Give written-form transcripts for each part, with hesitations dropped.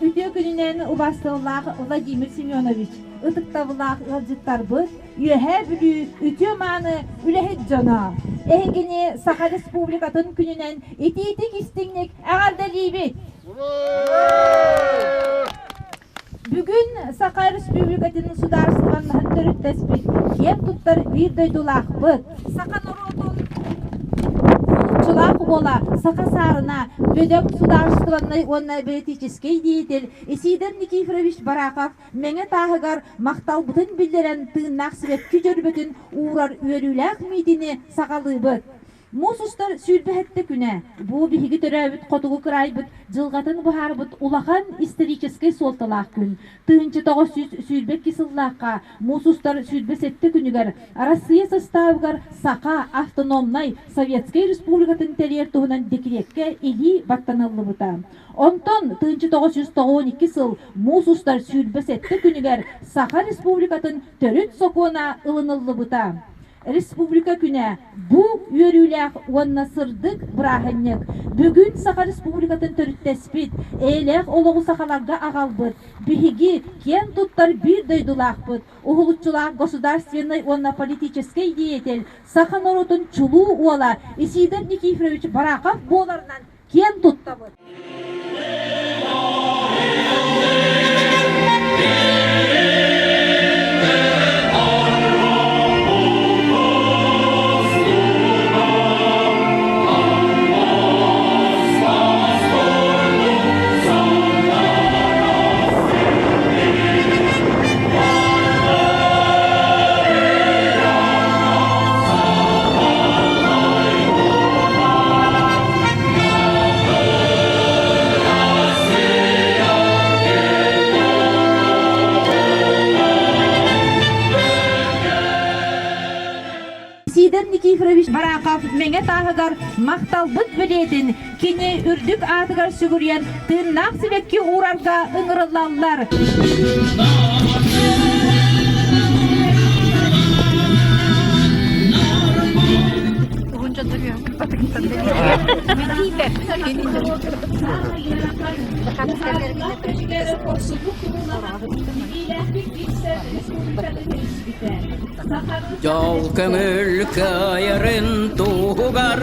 Үтүө күнүнэн убастыылаах Владимир Семенович, ытыктабыллаах ыалдьыттарбыт, Үөһээ Бүлүү үтүө-мааны үлэһит дьоно! Эһигини Саха Республикатын күнүнэн итиитик-истиҥник эҕэрдэлиибит! Бүгүн Саха Республикатын судаарыстыбаннаһын төрүттэспит, киэн туттар биир дойдулаахпыт, саха норуотун уһулуччулаах уола, саха саарына, бөдөҥ судаарыстыбаннай уонна бэлитиичэскэй деятель Исидор Никифорович Барахов Мэҥэ тааһыгар махталбытын биллэрэн тыыннаах сибэкки дьөрбөтүн уурар үөрүүлээх миитини саҕалыыбыт. Муус устар 27 күнэ бу биһиги төрөөбүт хотугу кыраайбыт дьылҕатын быһаарбыт улахан историческай суолталаах күн. 1922 сыллаахха муус устар 27 күнүгэр Арассыыйа састаабыгар Саха автономнай Советскай Республикатын тэрийэр туһунан декреккэ илии баттаныллыбыта. Онтон 1992 сыл муус устар 27 күнүгэр Саха Республикатын Төрүт Сокуона ылыныллыбыта. Республика күнэ бу үөрүүлээх уонна сырдык бырааһынньык. Бүгүн Саха Республикатын төрүттэспит, эйэлээх олоҕу сахаларга аҕалбыт, биһиги киэн туттар биир дойдулаахпыт, уһулуччулаах государственнай уонна политическай деятель, саха норуотун чулуу уола Исидор Никифорович Барахов буоларынан киэн туттабыт. Сидор Никифорович Барахов Мэҥэ тааһыгар махталбыт билиэтин кини үрдүк аатыгар сүгүрүйэн тыыннаах сибэкки уурарга ыҥырыллаллар. Дьол көҥүл кыайарын туһугар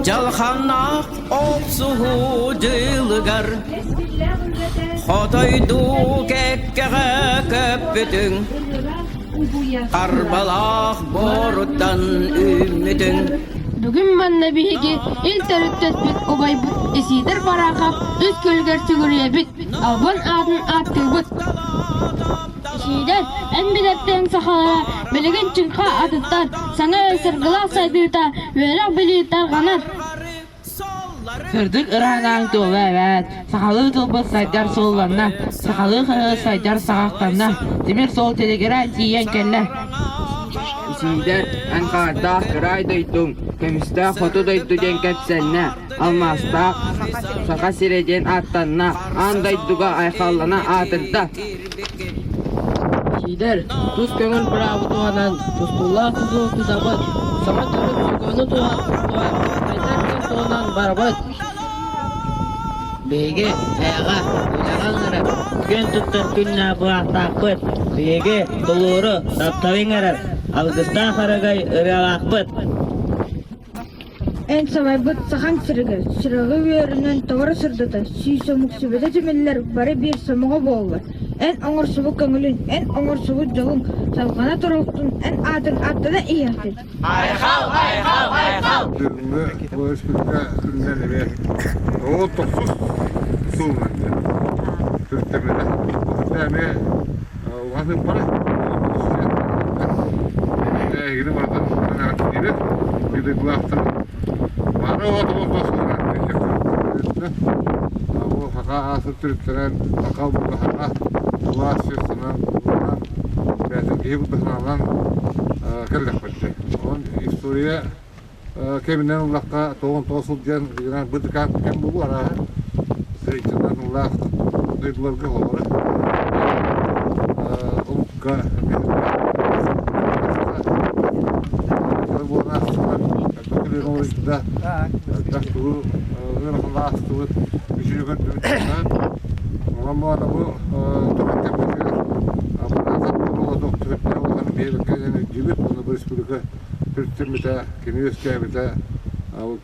Дьалхааннаах охсуһуу дьылыгар Хотойдуу кэккэҕэ көппүтүҥ Харбалаах боруттан үүммүтүҥ Бүгүн манна биһиги ил төрүттэспит убайбыт Исидор Барахов үс күлүгэр сүгүрүйэбит, албан аатын ааттыыбыт. Исидор, эн билэртэн сахалара билигин чыҥха атыттар, саҥа сыргылаах сайдыыта, үөрэх-билии тарҕанар. Сырдык ыраанааҥ туола эбээт, сахалыы тылбыт сайдар суолланна, сахалыы хаһыат сайдар саҕахтанна, тимир суол тилигирээн тиийэн кэллэ. Исиидэр, эн хаардаах кыраай дойдуҥ, көмүстээх хоту дойду диэн кэпсэннэ, алмаастаах Саха сирэ диэн ааттанна, аан дойдуга айхаллана аатырда. Исиидэр, тус көҥүл быраабы туһанан, тустуулаах тутуу тутабыт, саҥа төрүт сокуону туһан, сайдар киэн туһунан барабыт. Биһиги эйэҕэ, үлэҕэ ыҥырар, күөн туттар күннээх былаахтаахпыт. Биһиги тулууру, тапталы ыҥырар, алгыстаах арагай ырыалаахпыт. Эн салайбыт сахаҥ сиригэр сүрэҕи үөрүнэн тоҕо сырдата, сүүс омук сүбэтэ түмүллэр бары биир сомоҕо буоллар. Эн оҥорсубут көҥүлүн, эн оҥорсубут дьолуҥ салҕана туруохтун, эн аатыҥ ааттана иһиэхтин. Айхал, айхал, айхал! Бүгүҥҥү бу республика күнүнэн эмиэ ол тохсус сылынан төрүттэммитэ. Эмиэ улахан ыыппара. Эһигини барытын эҕэрдэлиибит. Ыйдыгылаахтар бары Бу саха аасыр төрүттэрэн, саха булдаһана, улаас сир санаан, бэйэтин киһи булдаһаналан кэллэхпит. Онон история кэминэн ыллахха 99 сыл диэн быдыкаан кэм буолуо арааһа. Сырыыччанан. тыллаах дойдуларга олорор. Омукка Республика кини үөскээбитэ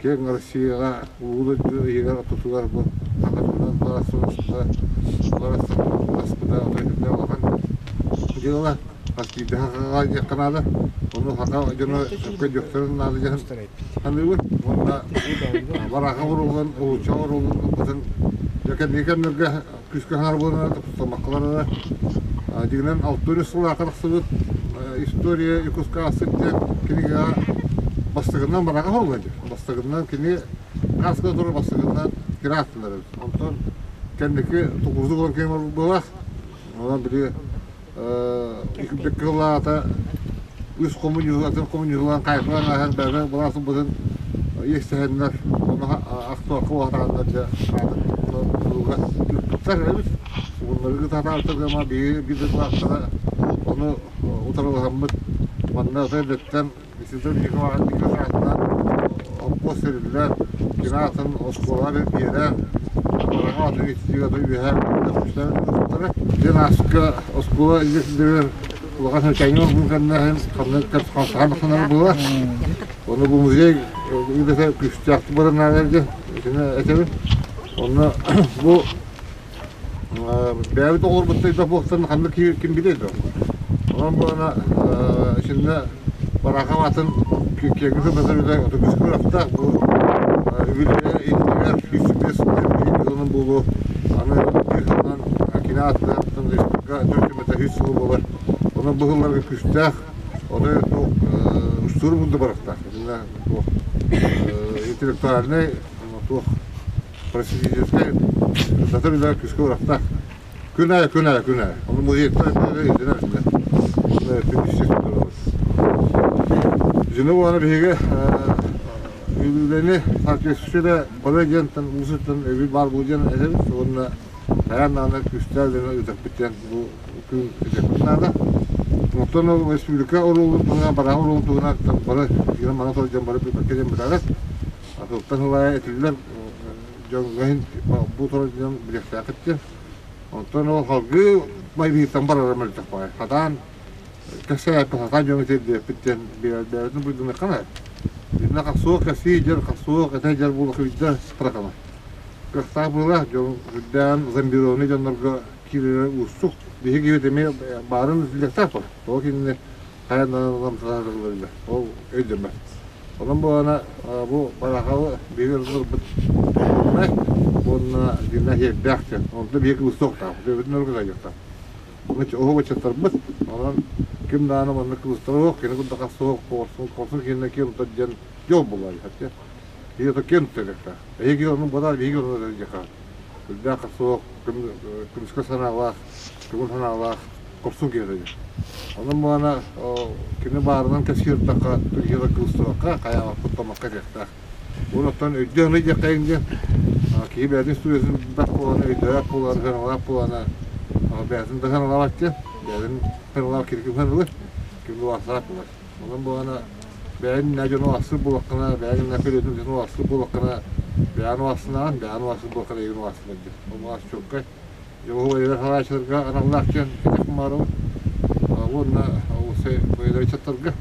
киэҥ Россияҕа Улуу дойду иһигэр ортотугар бу саха туһунан аспыта улахан дьыала хас биирдэ сахаҕа диэххэ наада ону саха дьоно сөпкө дьөхтөрүн наада диэн саныыбын уонна барааха оруолун улуучча оруолун ылбытын дьэ кэнники кэмнэргэ күүскэ хаҥар буолан тупсамаккалар дьиҥинэн 63 сыллаахха тахсыбыт история Якутска ааспыт диэн кинигэҕэ бастакынан барааха оруолун бастакынан кини хааска турар бастакынан кини ааттанар эбит онтон кэнники тукурдук олорон киһи буолар онон били кылаата үс хомуньуһу атын хомуньуһулаан кайфаан ааһан бэйэ былаасыбытын иэстэһэннэр ону ахтуохха уһатааннар дьэ аатын ыыппыттар эбит угуннары ытатаартар биһиги биир дойдулаахтара ону утарылаһаммыт манна эрдэттэн Исидор Николаевич аатынан оппуос тэриллэн, кини аатын оскуолаҕа биэрэн, Хараҥа атын итиигэ үөһээ ыыппыттара. Диэн ааска оскуола илиитигэр улахан хачайын оҥорбун кэннэ ханна хамсахан тахсанар буолар. Ону бу музей үлэтэ күүстээхтик баран наада диэн итини этэбин. Онно бу бэйэбит оҕолорбут да буолсан ханнык ким билиэй дуо? Онон буолана итиннэ бараахам атын киэҥҥи сылдьар үлэ отут үс бу үбүлүөйэ иннигэр 105 сылынан буолуо аны биир сылынан кини ааттаахтан республика төрүтүмэтэ үс сыл буолар онон бу сылларга күүстээх отой устуур мунду барахтаах итиннэ туох интеллектуальнай туох Просветительскай сырдатар үлэ күүскэ урахтаах. Күн аайы, күн аайы, күн аайы. Ону музейтан ирдэнэр үлэ. Онно күнүсү турабыт. Дьиҥэ уонна биһиги үлэни соответствующий бары диэнтэн улуусуттан өйбүт баар буолуо диэн этэбит уонна хайаан даҕаны күүстээх үлэни ыытарбыт диэн бу күн этиэхпит наада. Оттон ол республика оруолун туһунан, бараан оруолун туһунан бары манан сылдьан бары билбэккэ диэн бытаарар. Атылтан ылаа этиллэр дьоҥҥо иһин бу турар дьон билиэхтээххит диэн. Онтон ол салгыы майбыһыттан барара мөлтөх баҕайы. Хатаан кэсээппит, хатаан дьоҥҥо тиэрдиэппит диэн бэйэбитин буйдуныахха наада. Итиннэ хасуох кэсии дьэр, хасуох этэ дьэр буолуох үйдэ сыпыракана. Кыахтаах быһыылаах дьон үрдээн зомбированный дьоннорго киирэрэ уустук. Биһиги киһибит эмиэ баарын билиэхтээх буолар. Тоҕо кинини хайан даҕаны ол өйдөммөт. Онон буолана бу барахалы биһиги ылбыт уонна дьиҥнээх иэрдээх диэн. Онто биһиги кыбыстыахтаах, бэйэбитин өргө сайдыахтаах. Оһох ыччаттарбыт, онон ким даҕаны манна кыбыстара суох, кини курдук суох, хорсун киһинэн киэн туттар диэн дьол буолла дии. Киһи киэн туттар Эһиги ону бадар, биһиги ону диэххэ. Үрдээх суох, көмүскэ санаалаах, көҥүл санаалаах хорсун киһи этэ. Онон буолана кини баарынан кэпсииртэххэ, киһи кылыстыбакка, хайаабаппыт томакка диэхтээх. Уон оттон өйдөөн диэххэйиҥ диэн, киһи бэйэтин историятын билбэт буолан, өйдөөх буолан, сыаналаах буолана, бэйэтин да сыаналаабат диэн, бэйэтин сыаналаах киһи ким сыаналыыр, ким улаатсаах буолар. Онон буолана бэйэҥ нэ дьону астыыр буоллаххына, бэйэҥ нэ көлүөтүн дьону астыыр буоллаххына, бэйэҥ астынаҕын, бэйэҥ астыыр буоллаххына эйигин астынар диэн. Ол ас чуолкай. Дьоҕу эдэр харааччыларга аналлаах диэн кэтэх маарабыт. Уонна уопсай ыччаттарга.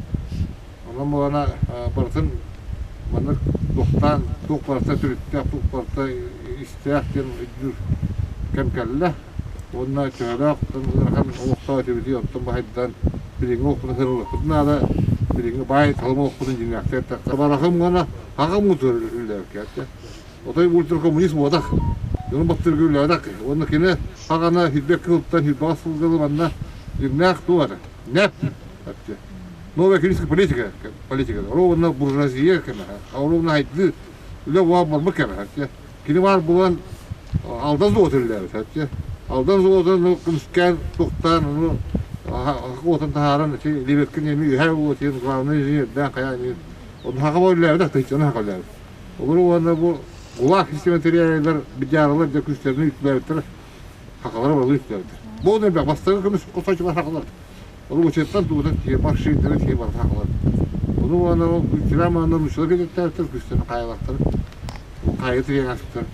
Онон буолана барытын маннык туохтаан, туох барыта төрүттээх, туох барыта истээх диэн өйдүүр кэм кэллэ. Уонна төһөлөөх ыарахан олохтоох этибитий, онтон баһайдан билиҥҥи олохпутун сырылыахпытын наада, билиҥҥи баай талым олохпутун дьиҥнээхтик эттэххэ, барахым уонна хаҕым уутугар үлэлээбиккэ. Отой ультракоммунист буолбатах, дьону баттыырга үлэлээбэтэх киһи. Уонна кини хаҕана хирбэк кылыттан хирбаҕас сылгылы манна дьиҥнээх туох этэ? НЭП эптэ. Новая экономическая политика, политика. Ровно буржуазия кэмэ, ровно хайдыы үлэ уа барбыт кэмэ. Кини баар буолан Алдан золото үлэлээбит. Алдан золотун көмүскээн туохтаан ону уотун таһааран ити Лебедкин эми үһэ уотун главный инженердээн хайа ону хака үлэлээбит тыһыынчаны хака үлэлээбит. Олору уонна бу Улаах систематериаллар бидяралар дьэ күстэрин үтүлээбиттэр, хахалара барылы үтүлээбиттэр. Бу оны элбэх бастакы көмүс косочулар хахалар. Ол учеттан туутан тиhe маршиттары тиhe бар хахалар. Ону уонна ол күчтэрэ маанна нуччалар кэлиттээбиттэр күстэрин хаайалахтар. Хаайы тириэн аспыттар.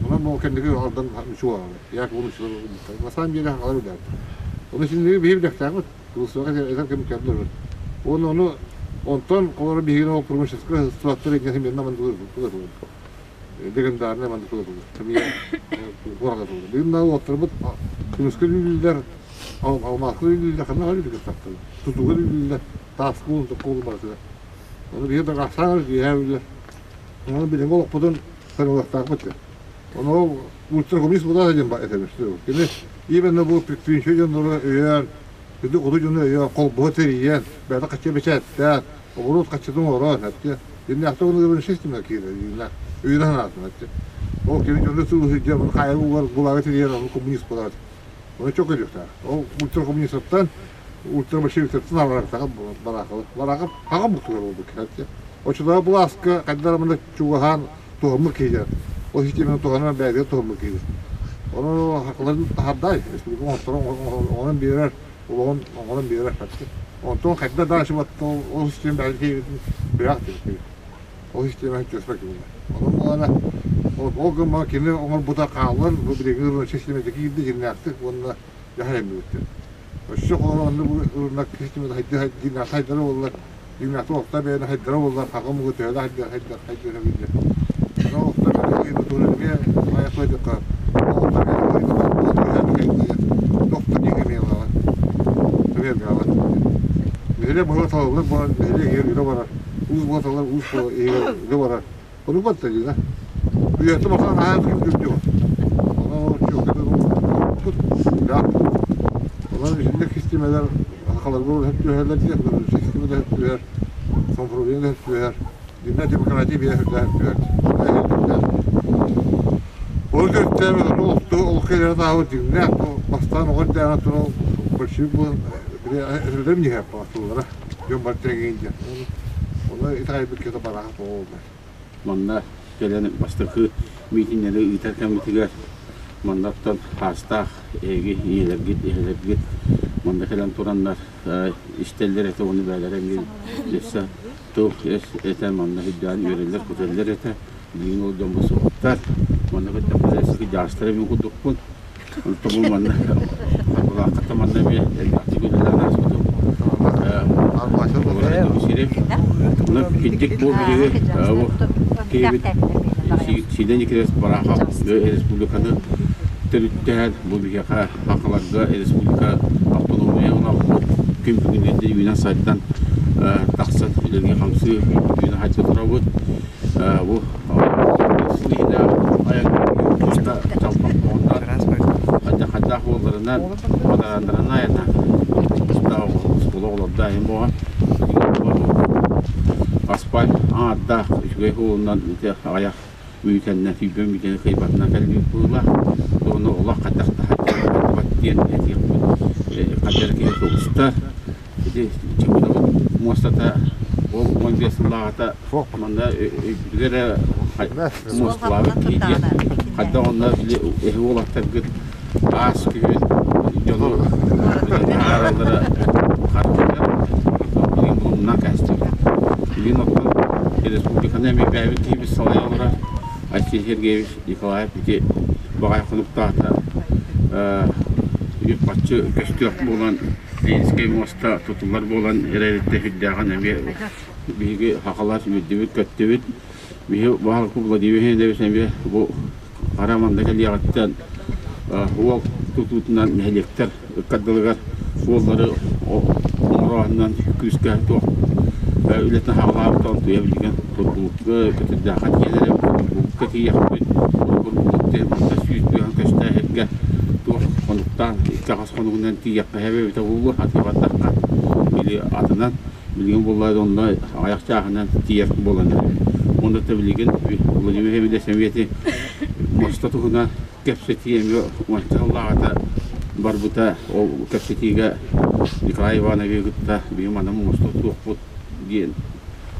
Онон ол кэнники алдан нучу аҕалар. Як ол нуччалар ылбыттар. На самом деле хахалар үлээбиттэр. Оны синниги биһи билэхтээхпит. Кылысыаҕа этэр кэм кэллэр. Уонна ону онтон олору биһигини ол промышленскай ситуаттар эгнэһи миэнэ мандылыр легендарный мандыкы Бүгүн уоттарбыт көмүскэ үлүүллэр, алмааска үлүүллэр, ханна үлүүллэр тахтар. Тутууга үлүүллэр, тааска уун токкуолу барытыгар. Ону биһиги дакаастаан киэһэ үллэр. Ону билиҥҥи олохпутун саныылахтаахпыт. Ону ол ультракоммунист буолар диэн этэбит. Кини именно бу предприимчивый дьоннору өйөөн, үрдүк хоту дьону өйөөн, холбоһу тэрийэн, бэйэтэ хаччы бэчээттээн, Оҕуруот хаччытын оҥорон, эттэ. Иннээхтэ ону система киирэр, иннэ үйүнэ санаатын, эттэ. Ол кини дьону сылыһыдьа, оны хайа угар гулага тириэр, оны коммунист болар. Оны чок өдүөхтәэх. Ол ультракоммунистартан, ультрабольшевиктартан аларактаҕа бараахалы. Бараахап хаҕа буктугар болбут киһи. Оччотооҕу былааска хайдар амына чугаһаан туһаммыт киһи. Ол системаны туһанан бэйэтигэр туһаммыт киһи. Ону хакыларын таһардай, республика оҥорон биэрэр олоҕун оҥорон биэрэр харчы. Онтон хайда дальше ол система бэйэтин киһитин быраах диэбит. Ол система түөспэт киһи. Онон буолана ол гымма кини оҥорбута хааллар бу билиҥҥи ырыынак системата киирдэ дьиҥнээхтик уонна дьаһай эммиттэр. Өссө холоро онно бу ырыынак системата хайда дьиҥнээх хайдара буоллар дьиҥнээхтик олохтоох бэйэни хайдара буоллар хаҕа мугу төһө да хайдар хайдар хайдар эбиллэр. Онон олохтоох бэйэни туһунан эмиэ айахлайдахха олохтоох бэйэни доктор диэки эмиэ ылаҕын. Эмиэ ылаҕын. Нэһилиэк баһыла талыллар буолан нэһилиэк иһигэр үлэ барар. Уус буола талыллар уус буола иһигэр үлэ барар. Ону барта дии Үйэтэ бахан аһаан ким Онон Онон итинник систиэмэлэр сахаларга сөп түһэллэр диэн систиэмэ да сөп түһэр, самоуправление да сөп түһэр, дьиҥнээх демократия биэ сөп түһэр. Ол төрүттээбит олохто илэрэ таабыт дьиҥнээх бастаан оҕо эрдэҕинэ туран большевик буолан этэллэрин иһэ паастыллара дьон бар тэҥиин диэн. Ону итэҕэйбит киһи бараха тоҕо Манна кэлэн бастакы миитиннэри ыытар кэммитигэр маннаттан хаастаах эһиги ийэлэргит, эһэлэргит манна кэлэн тураннар истэллэр этэ уонна бэйэлэрэ эмиэ өссө тыл этэн манна сылдьан үөрэллэр-көтөллөр этэ. Билигин ол дьон бу суохтар. Манна кытта дьаастара мин курдукпун. Онтон бу манна Харбалааххата манна эмиэ элбэхтик үлэлээн ааспытым. Сири. Онон кирдик бу биһиги бу киһибит Сиидэн Никитич Барахов республиканы төрүттээн бу биһиэхэ Хахаларга республика автономия оҥорбут күн бүгүн үүнэн сайдан тахсан үлэлии хамсыы үүнэ хайда турабыт. Бу сылыйда айан туста чалбах хайдах буолларынан бадарандарынан айана оскуола оҕолордо айан буоҕа асфальт аҥардаах үчүгэй суолунан ити аҕыйах мүнүүтэннэ сүүрбэ мүнүүтэни кыайбатынан кэлбит быһыылаах уонна олох хайдах да хайдах диэн этиэхпит хайдах киһи тубуста Ити Чекудабыт муостата ол 15 сыллааҕыта манна өйбүтүгэр эрэ муосталаабыт киһи диэн хайдах онно били эһи уолаттаргыт аас күһүн дьону таһаараллара харчыга билигин булумнан кээстибит. Билигин оттон республиканы эмиэ бэйэбит киһибит салайа олорор Алексей Сергеевич Николаев ити баҕай хонуктаата үп-харчы көстүөх буолан Ленинскэй муоста тутуллар буолан эрэриттэ сүрдээҕин эмиэ биһиги хахалар үөрдүбүт-көттүбүт. Биһи баһылык Владимир Ильич эмиэ бу хара манда кэлиэҕиттэн уол тутуутунан нэһилиэктэр ыккардылыгар суоллары оҥорооһунан күүскэ туох үлэтин хаалаабыт онтуйа билигин Курбулукка Көтүрдээххэ тиийэн эрэ Курбулукка тиийиэхпит Курбулукка 100 көстөөһүргэ туох хонуктаан икки аҕыс хонугунан тиийиэххэ эбитэ буолуо атыы бардахха или атынан билигин буолла онно аҕыйах чааһынан тиийэр буолан эрэр уонна да билигин Владимир Ильич эмиэ муоста туһунан кэпсэтии эмиэ уонча сыллааҕыта барбыта. Ол кэпсэтиигэ Николай Ивановиһы кытта биһи манна муоста туохпут диэн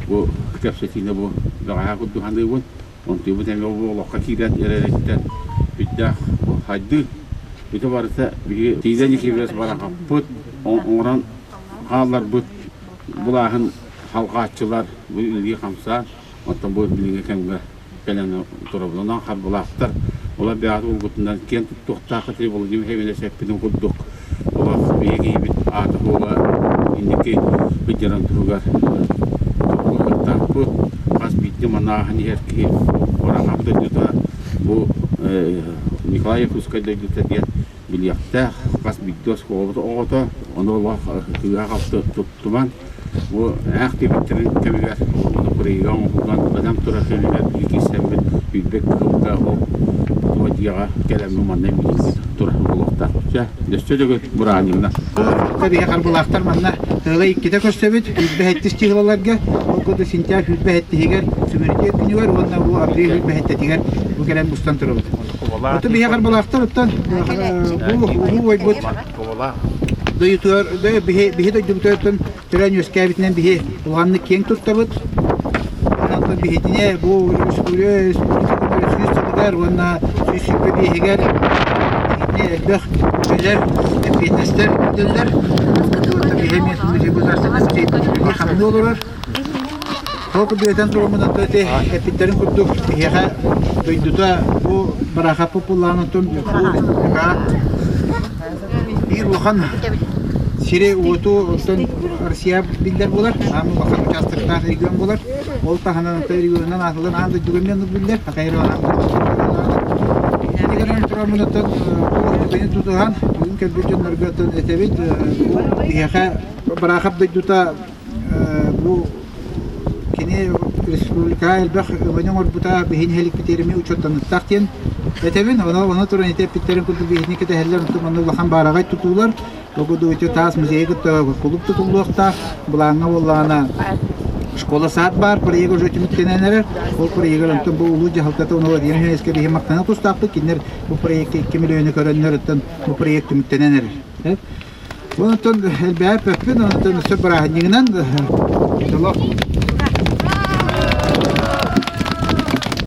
бу кэпсэтиини бу бэҕэһээ курдук саныыбын. Онтуйбут эмиэ бу олоххо киирэн эрэриттэн үрдээх бу хайдыы. Ити барыта биһиги Тиидэ Никифорович Барахаппыт оҥорон хаалларбыт былааһын халҕааччылар бу үлэлии хамсаан, оттон бу билиҥҥи кэмҥэ кэлэн турабыт. Онон харбылаахтар олор бэйэҕит уолгутунан киэн туттуохтаах этили Владимир Хемилес эппитин курдук олох биһиги киһибит аата-суола инники сылдьарын туһугар туһугар хас биирдии манааһын иһэр киһи Барахов дойдута бу Николай Якутскай дойдута диэн билиэхтээх хас биирдии оскуолабыт оҕото ону олох кыыһа-халты туттуман бу ээх диэбиттэрин кэмигэр ону кырыйыга оҥоһуллан бэлэм турар кэмигэр биһиги киирсэммит билбэт кыһылга ол тула дьиэҕэ кэлэммит манна билиҥҥи турар буолуохтаах. Чэ, өссө төгүл бырааһынньыгынан. Биһи харбылаахтар манна тыала иккитэ көрсөбүт, сүүрбэ сэттис чыһылаларга, ол курдук сентябрь 27-һигэр Сүмэритиэт күнүгэр уонна бу апрель 27-тигэр бу кэлэн мустан турабыт. Оту биһи харбылаахтар оттон бу улуу уойбут дойдутугар биһи биһи дойдубутуттан төрөөн үөскээбитинэн биһи улаханнык киэҥ туттабыт. Онон биһитине бу республика 100 сылыгар уонна 125-игэр биһитине элбэх үлэлэр, эппиэтинэстэр күүтэллэр. Биһи эмиэ государственный хамныы олорор. Ол курдук тураммын ити эппиттэрин курдук биһиэхэ дойдута бу Бараахаппыт буллаанытын республикаҕа биир улахан сири-уоту оттон Россия биллэр буолар, аан улахан участоктаах регион буолар. Ол таһынан ото регионунан аатылан аан дойдуга эмиэ оннук биллэр. Хахайры аан тураммын оттон бу түгэни тутуһан бүгүн кэлбит дьоннорго оттон этэбит бу биһиэхэ Бараахап дойдута Бу кини республикаҕа элбэх өҥөнү оҥорбута биһи нэһиликпитигэр эмиэ учуоттаныахтаах диэн этэбин. Ону ону туран ити эппиттэрин курдук биһини кэтэһэллэр, онтон манна улахан баараҕай тутуулар, ол ити таас музейы кытта кулууп тутуллуохтаах, былааҥҥа буоллаҕына школа-сад баар, проект уже түмүктэнэн эрэр. Ол проегар онтон бу улуу дьаһалтата ону Владимир Хенескэ биһи махтана тустаахпыт, кинилэр бу проекка 2 миллиону көрөннөр, оттон бу проект түмүктэнэн эрэр. Онтон элбээппэппин, онтон өссө бырааһынньыгынан дьоллоох буолуҥ.